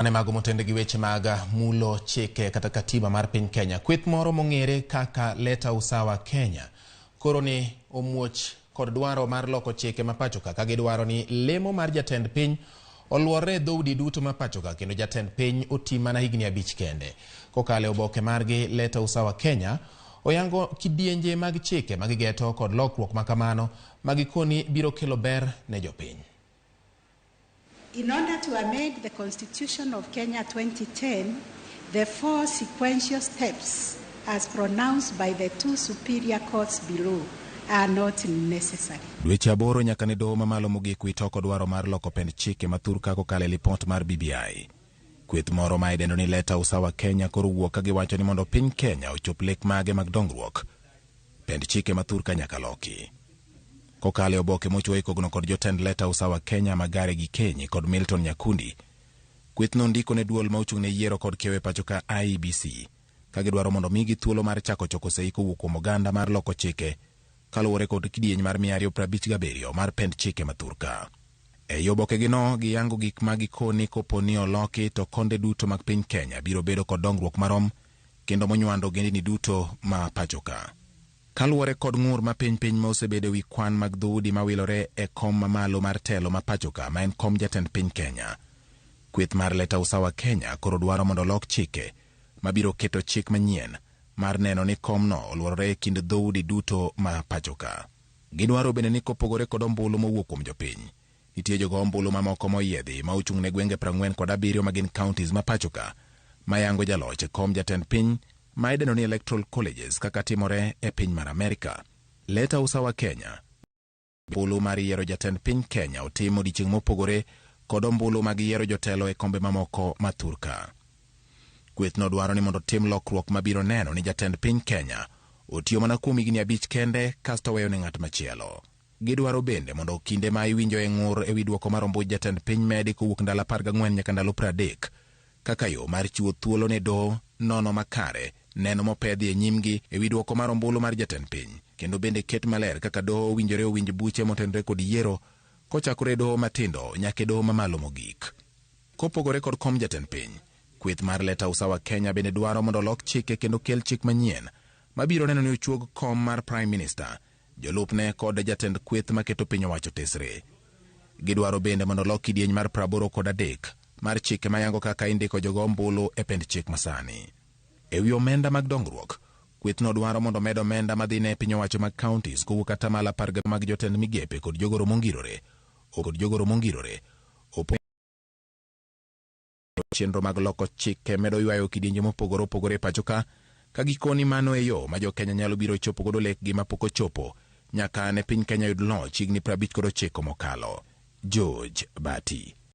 Ane mago motende gi weche mag mulo chike kata katiba mar piny Kenya. Kweth moro mong'ere kaka Leta Usawa Kenya koro ni omuoch kod dwaro mar loko chike ma pachoka ka gidwaro ni lemo mar jatend piny oluorre e dhoudi duto ma pachoka kendo jatend piny oti mana higni 5 kende. Kokalo e oboke margi Leta Usawa Kenya oyango kidienje mag chike ma gigeto kod lokruok ma kamano ma gikoni biro kelo ber ne jopiny. In order to amend the Constitution of Kenya 2010, the 4 sequential steps as pronounced by the 2 superior courts below are not necessary. Dweche 8 nyaka ne doho mamalo mogik wito oko dwaro mar loko pend chike ma thur ka kokalo e lipot mar BBI. Kweth moro ma idendo ni Leta Usawa Kenya koro wuok ka giwacho ni mondo piny Kenya ochop lek mage mag dongruok, pend chike ma thur ka nyaka loki. Kokalo e oboke mochwo kogno kod jotend Leta Usawa Kenya Magare Gikenyi kod Milton Nyakundi, kwethno ndiko ne duol ma ochung' ne yiero kod kiewo e pacho ka IEBC ka gidwaro mondo migi thuolo mar chako choko sei kowuok kuom oganda mar loko chike kaluwore kod kidieny mar 257 mar pend chike ma thur ka. Ei obokegino giyango gik ma gikoni kopo ni oloki to konde duto mag piny Kenya biro bedo kod dongruok marom kendo monywando ogendini duto ma pacho ka. Kaluwore kod ng'ur ma piny piny ma osebedo ewi kwan mag dhoudi mawilore e kom mamalo mar telo ma pacho ka ma en kom jatend piny Kenya. Kweth mar Leta Usawa Kenya koro dwaro mondo olok chike mabiro keto chik manyien mar neno ni komno oluorore e kind dhoudi duto ma pacho ka. Gidwaro bende ni kopogore kod ombulu mowuok kuom jopiny, nitie jogo ombulu mamoko moyiedhi ma ochung' ne gwenge 47 ma gin counties ma pacho ka mayango jaloch e kom jatend piny ma idendo ni electoral colleges kaka timore e piny mar Amerika. Leta Usawa Kenya ombulu mar yiero jatend piny Kenya otim odiechieng' mopogore kod ombulu mag yiero jotelo e kombe mamoko ma thur ka. Kwethno dwaro ni mondo tim lokruok mabiro neno ni jatend piny Kenya otiyo mana kuom higni 5 kende kasto weyo ne ng'at machielo. Gidwaro bende mondo kinde ma iwinjo e ng'ur ewi dwoko mar ombuch jatend piny medi kowuok ndalo 14 nyaka ndalo 30 kaka yo mar chiwo thuolo ne doho nono makare neno mopedhi e nyimgi ewi dwoko mar ombulu mar jatend piny kendo bende ket maler kaka doho owinjore owinj buche motenore kod yiero kochakore e doho matindo nyaka e doho mamalo mogik. Kopogore kod kom jatend piny, kweth mar Leta Usawa Kenya bende dwaro mondo olok chike kendo kel chik manyien mabiro neno ni ochuog kom mar Prime Minister, jolupne kod jatend kweth maketo piny owacho tesre. Gidwaro bende mondo olok kidieny mar 83 mar chike mayango kaka indiko jogo ombulu e pend chik masani. Ewi omenda mag dongruok, kwethno dwaro mondo med omenda madhi ne piny owacho mag counties kowuok atamalo 10 mag jotend migepe kod jogoro mongirore kod jogoro mongirore chenro mag loko chike medo ywayo kidienje mopogore opogore e pacho ka ka gikoni mano e yo ma jo-Kenya nyalo biro chopo godo lekgi mapok ochopo nyaka ne piny Kenya yud loch higni 59 mokalo. George Bati.